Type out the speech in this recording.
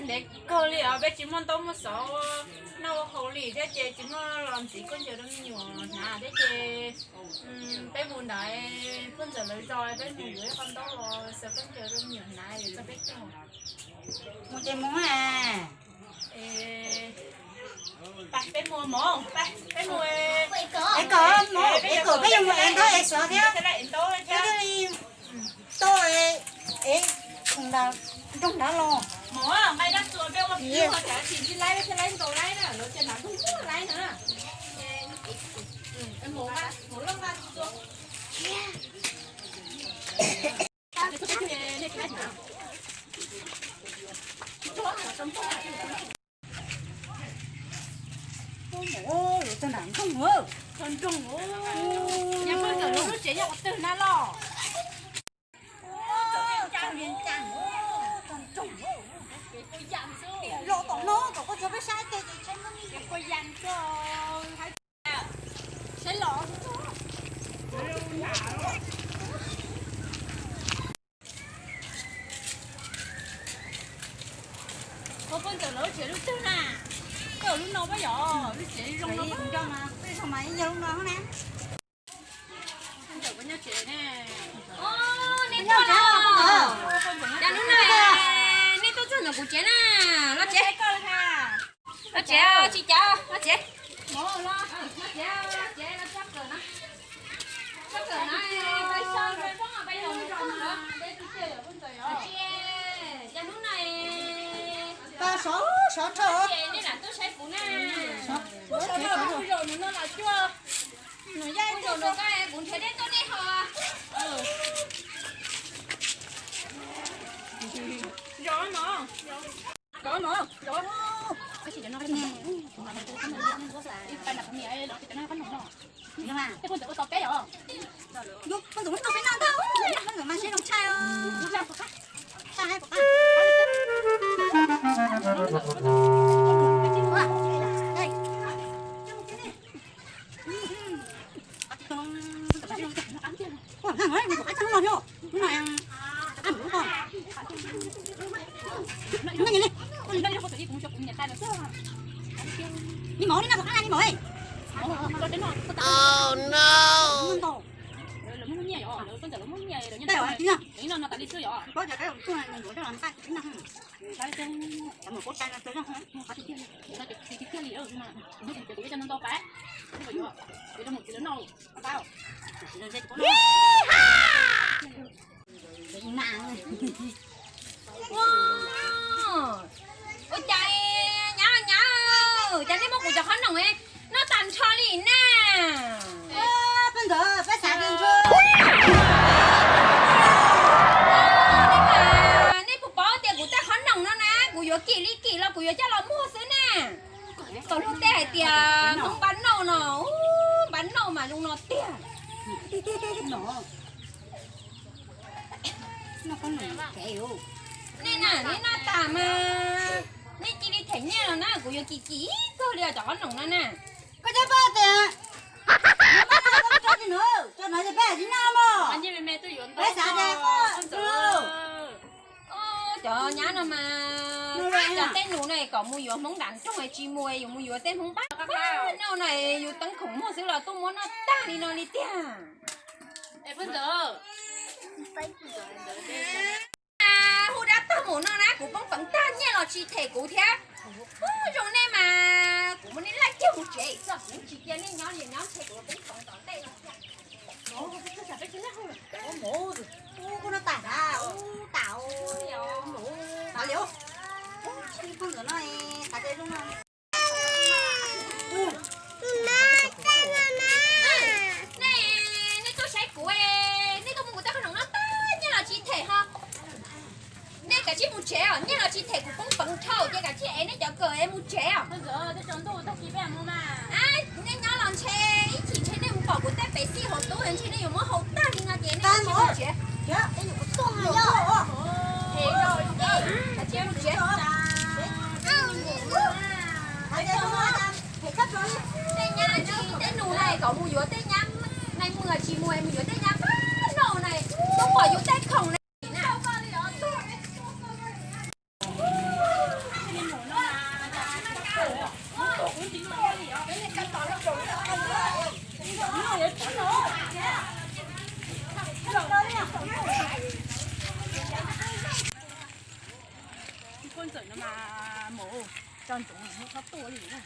Ntev kawg li os, peb tsis muaj ntaub muaj xov noj ua haus li thiab ces tsis muaj los ntxiv khaub ncaws rau me nyuam hnav thiab ces peb mus ntawd poj ntxawm lawv zos peb mus yuav ib qho ntaub los xaws khaub ncaws rau me nyuam hnav yuav txog peb caug. Mus ces mus. Peb mus mov, peb mus. Es kom, es kom peb yuav mus ev ntaub ev xov thiab. Peb thiaj li tau ev khoom nram nroog nrad los. Mov nqaij dab txuas peb ua pib ua cas tsis laib, peb thiaj laib ntaus laib na, lawv tias nram nroog muaj laib na. Txog nram nroog, txog nroog. Nyab poj ntxawm lub tsev nyob qhov twg na los? Los tom no kom koj tsuas peb saib tej ces saib Ua poj ntxawm lawv lub tsev lub twg na? Koj lub no pab yom, lub tsev zoo no. Peb mas yog lub no na. Poj ntxawm kuv nyob tsev ne. Nej tuaj los? Cas lub no nej tuaj txog ntawm kuv tsev na? Los tsev. Los tsev, tsis cas, los tsev. Sov, sov rau. Nej lam tuaj saib kuv na. Sov rau kuv zaum no los cuag. Kuv zaum no kuv nrhiav dej tuaj nej ho. Zaum no. Zaum no, zaum. Ib pab nram niam los ces cov no qab no. Tej poj ntxawm ua tau peb os. Poj ntxawm muab tau peb noj ntag, poj ntxawm mas siab zoo tshaj. Tshaj hais pom qab. Ni mov ni no kom qab ni mov. Oh no. Ua cas nyab, nyab, cas nej muab kuv cov qhob noom noj tag nrho li na? Peb ntawd peb xav li ntsuag. Nej puas paub tias kuv tej qhob noom no na, kuv yuav kim li kim los kuv yuav coj los muag xwb na. Thaum luag tej hais tias Hmoob npab nauj no, npab nauj mas zoo no tiag. Nej na, nej noj tas mas nej cia li them nyiaj los na, kuv yuav kim kim ib tug li os cov qhob noom no na. Koj cov pab tias, cov no ces peb tsis noj mog. Peb xav tias koj Cov nyab no mas cov tej nus no kom mus yuav Hmoob nram nroog tsis mus, yuav mus yuav tej Hmoob npab nauj no, yus teeb khoom muag xwb los tuaj muab noj tag li no li tiag. Hu dab tag mus no na, kuv poob peev tag nyiaj los tsis them kuv thiab. Zoo nej mas kuv muab nej laij kiag mus tsev txog kuv tsis cia nej nyob li, nyob ntshe kuv poob peev tom ntej no thiab. Ub, kuv no tas ntag, ub, tas, tas li, ub, phooj ywg no tas zoo no. Nej, nej tuaj saib kuv, nej tuaj muab kuv tej qhob noom no tag nyiaj los tsis them ho. Nej kav tsij mus tsev os, nyiaj los tsis them kuv poob peev dhau ces kav tsij ev nej cov kawm es mus tsev os. Nej nyob los ntshe ib chim ntshe nej mus pom kuv tej pev xij hauv tub ntshe nej yuav muab hau tag li no ces nej kav tsij mus tsev. Kav tsij mus tsev. Tej nyab tsis tej nus na kom mus yuav tej nyab, nais mus tsis mus mus yuav tej nyab npab nauj na, tuaj pom yus tej khoom na. Txawm no mas mus tso ntsoov hnub qhov tuaj li na.